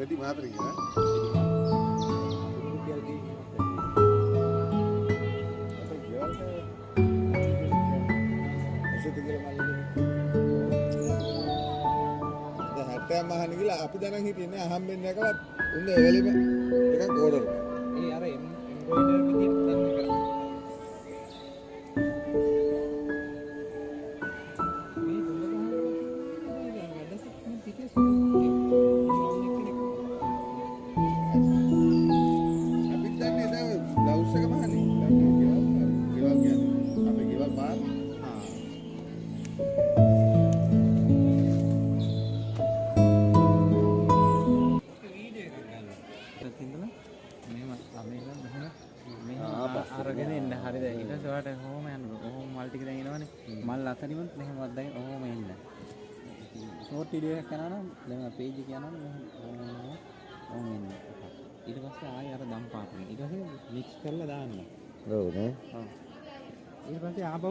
රෙදි මාතරින් ඈ. අපේ ගෙවල් ඇසෙත කියලා මල්ලි කෙනෙක්. දැන් 60 මහන්න කියලා අපි දැනන් හිටියේ නෑ අහම්බෙන් දැකලා උන් ඒ වෙලෙම එකක් ඕඩර් කරා. ඒ අර එම්බ්‍රොයිඩර් විදියට දැන් කරා. මේ දුන්න ගහන වැඩසක් මේ පිටේ සුදු බ්‍රවුන් එක්කෙනෙක්. අපිත් දන්නේ දැන් බ්ලවුස් එක මහන්නේ. දැන් මේ ගෙවල් ගෙවල් කියන්නේ අපේ ගෙවල් පාර. ආ වීඩියෝ එකක් ගන්න. ඊට ඉඳලා මෙහෙම මෙහෙම මෙහෙම මෙහෙම අරගෙන එන්න. හරිද? ඊට පස්සේ ඔයාලට ඔහොම යන්න. ඔහොම මල් ටික දැන් එනවනේ. මල් අතරින්වත් මෙහෙම වද්දාගෙන ඔහොම එන්න. ෂෝට් වීඩියෝ එකක් යනවා නම් දැන් පේජ් එක යනවා නම් මෙහෙම ඔහොම ඔහොම එන්න. ඊට පස්සේ ආයෙ අර දම් පාට එක. ඊට පස්සේ මික්ස් කරලා දාන්න. ඔව් නේ. ඔව්. ඊට පස්සේ ආපහු